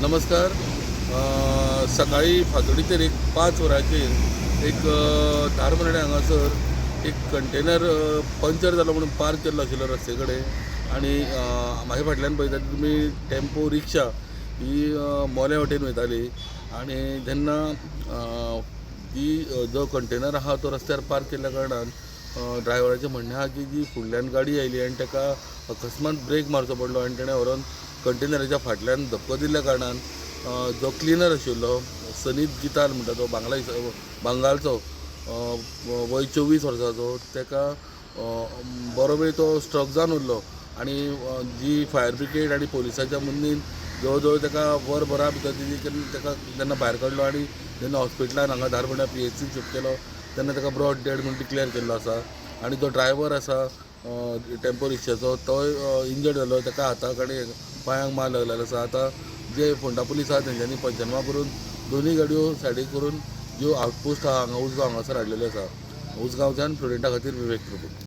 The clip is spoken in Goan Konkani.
नमस्कार. सकाळी फांतोडीचेर एक 5 वरांचेर एक धारमर्डे हांगासर एक कंटेनर पंक्चर जालो म्हणून पार्क केल्लो आशिल्लो रस्ते कडेन आनी म्हाज्या फाटल्यान पळयता तुमी टेम्पो रिक्षा ही मोल्या वटेन वयताली आनी जेन्ना ती जो कंटेनर आहा तो रस्त्यार पार्क केल्ल्या कारणान ड्रायव्हराचें म्हणणें आहा की जी फुडल्यान गाडी आयली आनी ताका अकस्मात ब्रेक मारचो पडलो आनी तेणें व्हरोन कंटेनराच्या फाटल्यान धपको दिल्ल्या कारणान जो क्लिनर आशिल्लो सनीत गिताल म्हणटा तो बांगला बांगालचो, वय 24 वर्सांचो, ताका बरो वेळ तो स्ट्रक जावन उरलो आनी जी फायर ब्रिगेड आनी पोलिसाच्या मदीन जवळ जवळ ताका वरभरा भितर ताका जेन्ना भायर काडलो आनी जेन्ना हॉस्पिटलान हांगा धारबांदोड्या PHC shift केलो तेन्ना ताका ब्रॉड डेड म्हूण डिक्लेर केल्लो आसा. आनी जो ड्रायव्हर आसा टेम्पो रिक्षाचो तोय इंजर्ड जालो, ताका हाताक आनी पांयांक मार लागलेलो आसा. आतां जे फोंडा पुलीस आहा तेंच्यांनी पंचनामा करून दोनूय गाडयो सायडीक करून ज्यो आउटपोस्ट आहा हांगा उसगांव हांगासर हाडलेल्यो आसा. उसगांवच्यान प्रुडंटा खातीर विवेक प्रभू.